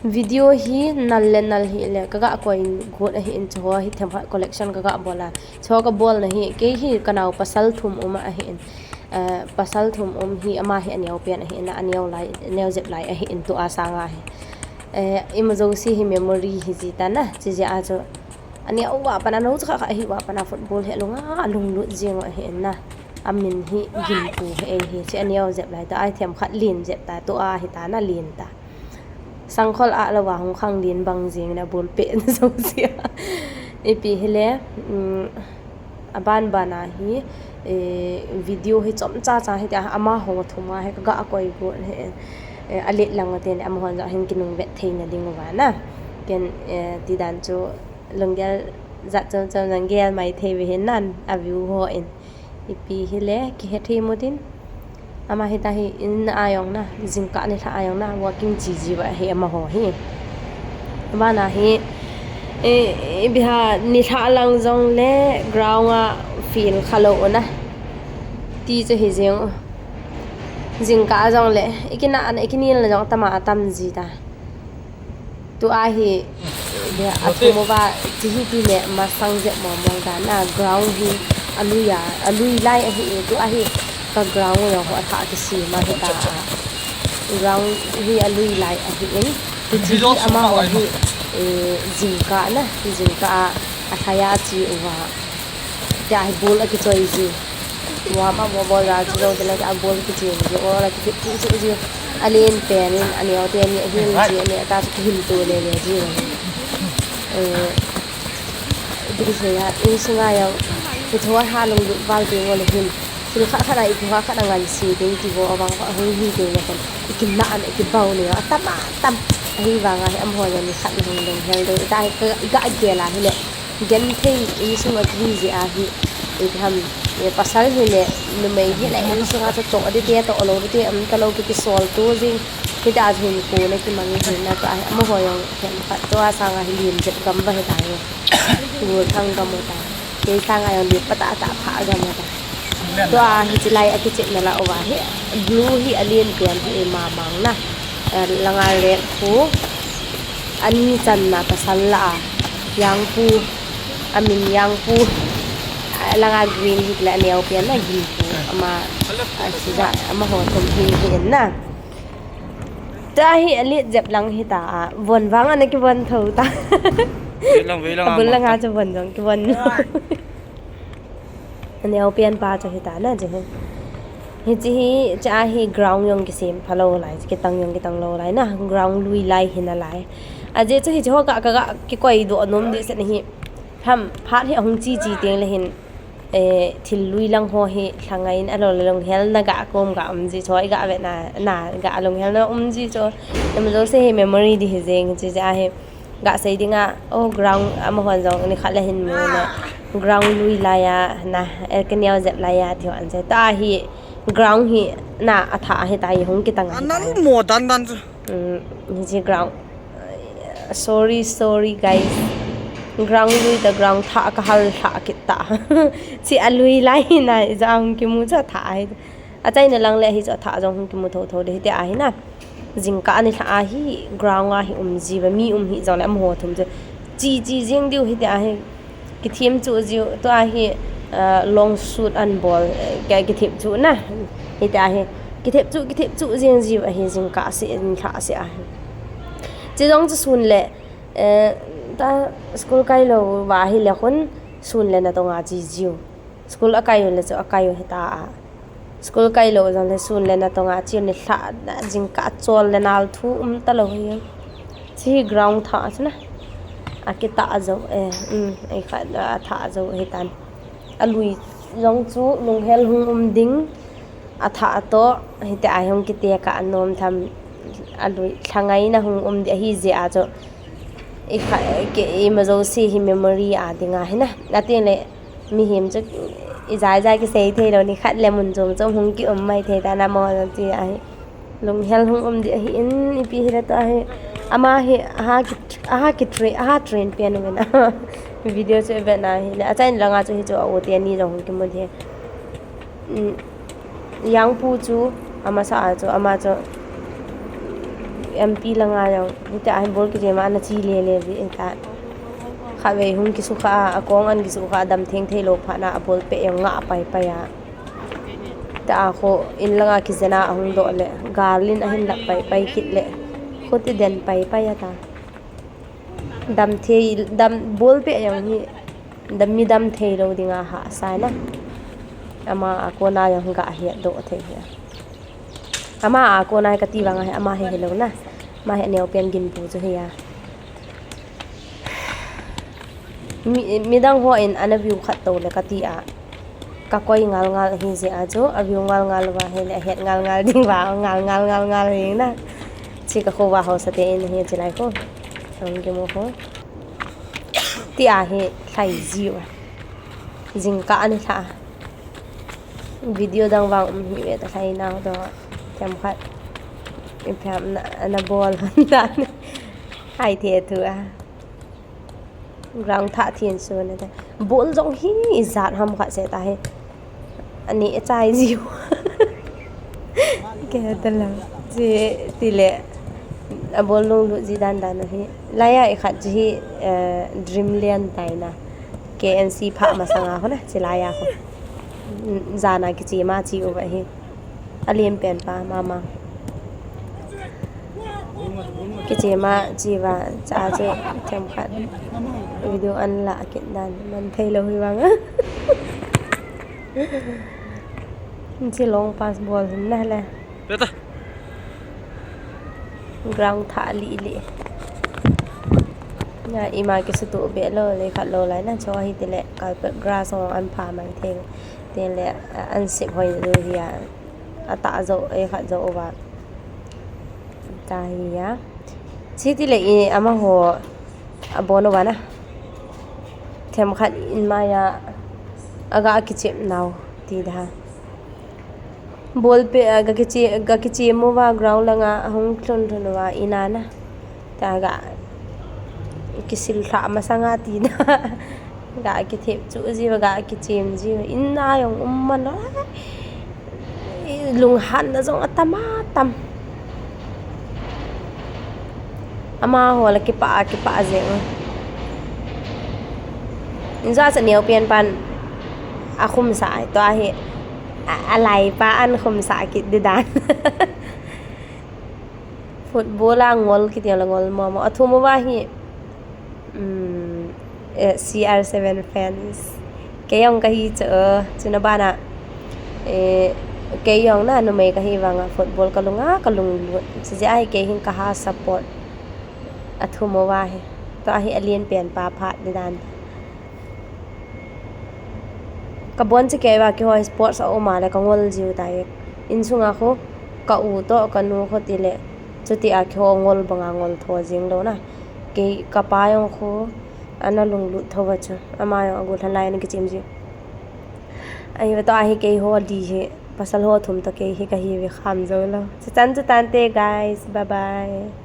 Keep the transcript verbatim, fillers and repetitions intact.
Video hi nal le nal hile, kaga koi got ahin, chuho hi themkhat collection kaga bol a. Chuho kabolna hi, kei hi kanao pasal thum um ahin. Eh, pasal thum um hi, ama hi aneo pen ahin, aneo lai, aneo jep lai ahin, tua sanga hi. Eh, ima jouse hi memory hi jita na, chijeh a chu. Aneo uva pat a nou chu kha kha hi uva pat a football hi alunga, alunglut jing u ahin na. Amin hi Gimpu hi ei hi, chi aneo jep lai ta, ai themkhat len jep ta, tua hi ta na len ta. Sangkhol a lou a hung khang len bang jing na ball pet na jouse a. Ipi hile, um, aban ban a hi, eh, video hi chomcha cha hi tia, amaho thum a hi kaga koi got hi, eh, alet lang u tile, amahon jong hin kinung vet thei na ding uva na. Ken, eh, tidan chu lunggel jat chom chom jong gel mai thei ve hin nan, a view ho in. Ipi hile, kihe thei mo tin. Ama hita hi in a jong na, jingkah nilhah a jong na, walking chi ji uva hi amaho hi. Aban a hi, eh, eh, biha nilhah lang jongle ground a field kha lou u na. Ti chu hi jeng u. Jingkah a jongle, ikina na, ikinel na jong tama atam jita. Tua hi, dia, athum uva, chi hi tile, masang jep mong mong dan a, ground hi, alui a, alui lai ahi, tua hi, ka ground jong ho athah kisem a hita a. Ground hi alui lai ahin, hiche hi amaho hi, eh, jingkah na, jingkah a, alhai a chi uva. Tia hi ball akichoi ji. Warm up bol bol a chu jong tile a ball kichen ji. O la kithip chu chu ji. Alen pen in aneo teni ahil ji, aneo ta chu kihil to le le ji. Eh, ipi kisei a, insunga jong, hiche ho hi lunglut val ding u le hin. Thil khat khat a, ipi khat khat a ngansi ding ti ho avang khat hung hi ding le kan. Ikinah an, ikibau le, atam atam. Ahivang a hi amaho jong nikhat le hung lunghel ding. Ita hi ka, iga gel a hile. Genthei insunga kihi jeh a hi, ipi ham, eh, pasal hile, numei hile, insunga chu toh ding te, toh lou ding te, um, talou ki, kisol to jing, hita chu hin kona kimang in hin na tua hi, amaho jong themkhat tua sanga hi len jep gam uva hita hi, gol thang gam uta, kei sanga jong len patah tah pha gam uta. Tua hiche lai akichepna lah uva hi, blue hi alen pen hi, eh, mamang na, eh, langa red khu, ani channa pasal lah a, Jangpu, amin Jangpu, a langa green hi le aneo pen na Gimpu, ama, a, sija, amaho thum hi, hi in na. Tua hi alet jep lang hita a, von vang ana kivon tho ta. Vei lang, vei lang, abul langa chu von jong kivon. Aneo pen pa chu hita na, chu hi. Hiche hi, cha hi ground jong kisem pha lou lai, kitang jong kitang lou lai na, ground lui lai hi nalai. Ajeh chu hiche ho ga, ka ga kikoi doh nom ding set na hi. Ham, phat hi ahung chi chi teng le hin, eh, thil lui lang ho hi, lhangai in alou le lunghel na ga kom ga um ji chu, i ga vet na, na ga lunghel na um ji chu. Ima jouse hi memory ding hi jeng, hiche jeh a hi. Ga sei ding a, oh, ground, amahon jong nikhat le hin mu le. Ground lui lai a, na, eh, kaneo jep lai a, ti ho an sei. Tua hi, ground hi, na, athah hita hi, hung kitang hita hi. Anan mo dan dan chu. Um, hiche ground. Sorry, sorry, guys. Ground lui ta, ground thah kahal thah kit ta. Chi alui lai na, ija hung kimu chu athah hi. Achaina lang le hichu athah jong hung kimu tho tho ding hiti ahi na. Jingkah ani lha ahi, ground a hi um jiuva, mi um hih jongle amaho thum chu chi chi jing diu hiti ahi. Kithep chu jiu, tua hi, ah, long shoot an bol, eh, kithep chu na. Hiti ahi. Kithep chu, kithep chu jing jiu ahi, jingkah seh, ani lha seh ahi. Chi jong chu sun le, eh, ta school kai lou va hile khun sun le natong a chi jiu. School akai u le chu akai u hita a. School kai lou jongle sun le natong a chi ni lha, jingkah chol le nal thu um talou hi. Chi ground thah chu na. Akitah jou e, um, ei khat athah jou hitan. Alui jong chu lunghel hung um ding. Athah toh, hiti a hung kite kah nom tham, alui, lhangai na hung um ding ahi jeh a chu. I kha, ke, ima jouse hi memory a ding ahi na. Atin le, mihem chu, ijat ijat kisei thei lou, nikhat le mun chom chom hung ki um mai thei ta na mo jong ti ahi. Lunghel hung um ding ahi in, ipi hile tua hi. Ama hi, aha ki, aha ki train, aha train pian u na. Video chu i vet na hile. Achaina langa chu hichu a u te ani jong hung kimu ding. Um, Jangpu chu, amasa a chu, ama chu, M P langa jong, hitia hin ball kijem a ana che lele ji ta. Khatvei hung kisukha a, akong an kisukha a, dam theng thei lou phat na a ball pet jong ngah pai pai a. Ta a kho in langa kijen a ahung doh le, gal in ahin lap pai pai kit le, khuti den pai pai a ta. Dam thei, dam ball pet jong hi, dam mi dam thei lou dinga hahsa na. Ama a kona jong ga het doh thei hi a. Ama a kona kati vang a hi, ama hi hilou na. Ama hi neo pen gin pu chu hi a. Mi, midang ho in ana view khat to le kati a. Ka koi ngal ngal hi jeh a chu, a view ngal ngal uva hi le, a het ngal ngal ding uva, ngal ngal ngal ngal hi na. Chi ka kho uva hausa te in hi chi lai kho. Ang ki mo kho. Ti a hi thlai ji uva. Jingkah ani tha. Video dang vang um hi ve ta thlai nau to. Themkhat. In pham na, na bol han dan. Hai the thu a. Ground thah thin su na ta. Ball jong hi ijat ham khat se ta hi. Ani e chai jiu. Ke ta la. Ji ti le. A ball lunglut ji dan dan hi. Laiya i khat ji hi, eh, Dreamland tai na. K N C pha masanga ho na. Ji laiya ho. Jana kiche ma chi uva hi. A lian pen pa mama. Kiche ma chi uva cha chu themkhat. Video an la kit dan man thei lou hi vang a. Chi long pass ball hin na le. Ground thah li li. Na ima kisutu be lou le khat lou lai na cho hi ti le carpet grass ho an pha mai thei. Ti le, a, an sip hoi lou hi a. A ta zo, e khat zo uva. Ta hi a. Chi ti le i ama ho a bon uva na. Themkhat in maya a ga kichep nau ti da. Ball pet a ga kiche, ga kiche mo uva ground langa hung thlun thlun uva in a na. Ta ga kisil thah masanga ti da. Ga kithep chu ji uva, ga kichem ji uva. In a jong um man lo. Lunghan na jong atam atam. Ama ho la kipah, kipah jeng. In ja sa neo pen pan a khum sa to a hi a, a lai pa an khum sa kit di dan. Football a ngol kiti la ngol mo mo. A thum uva hi, um, eh, C R seven fans. Kei jong ka hi chu, chu na bana, eh, kei jong na numei ka hi vanga football ka lunga, ka lunglut. Chu jeh a hi kei hin ka ha support. A thum uva hi. To a hi a lian pen pa phat di dan. Ka bon chi kei uva keiho sports a um a le ka ngol jiu tai. Insunga khu ka u to ka nu khu ti le chuti a keiho ngol banga ngol tho jing lou na. Kei ka pa jong khu ana lunglut tho uva chu. Ama jong a gollhang lai ana kichem jiu. Ahi va to a hi keiho di hi pasal ho thum to kei hi ka hi ve kham jou lou. Chutan chutan te guys. Bye bye.